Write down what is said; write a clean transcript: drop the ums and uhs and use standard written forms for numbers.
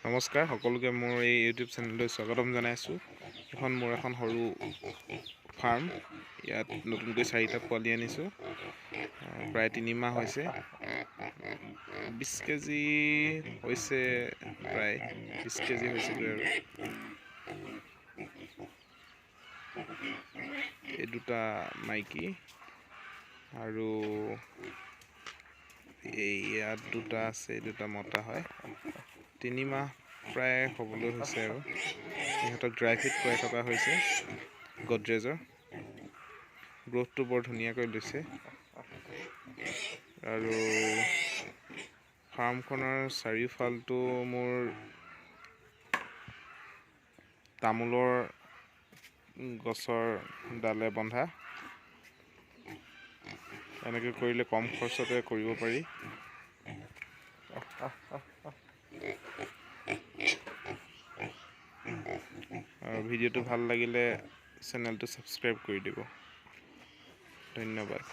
নমস্কাৰ সকলোকে, মোৰ এই ইউটিউব চেনেললৈ স্বাগতম জনাইছোঁ। এখন মোৰ এখন সৰু ফাৰ্ম। ইয়াত নতুনকৈ চাৰিটা পোৱালি আনিছোঁ। প্ৰায় 3 মাহ হৈছে, 20 কেজি হৈছে, প্ৰায় 20 কেজি হৈছেগৈ। আৰু এই দুটা মাইকী আৰু এই ইয়াত দুটা আছে, এই দুটা মতা হয়। 3 মাহ প্ৰায় হ'বলৈ হৈছে আৰু ইহঁতক ড্ৰাই ফিড খুৱাই থকা হৈছে গডৰেজৰ। গ্ৰ'থটো বৰ ধুনীয়াকৈ লৈছে। আৰু ফাৰ্মখনৰ চাৰিওফালটো মোৰ তামোলৰ গছৰ ডালে বন্ধা। এনেকৈ কৰিলে কম খৰচতে কৰিব পাৰি। আৰু ভিডিঅ'টো ভাল লাগিলে চেনেলটো ছাবস্ক্ৰাইব কৰি দিব। ধন্যবাদ।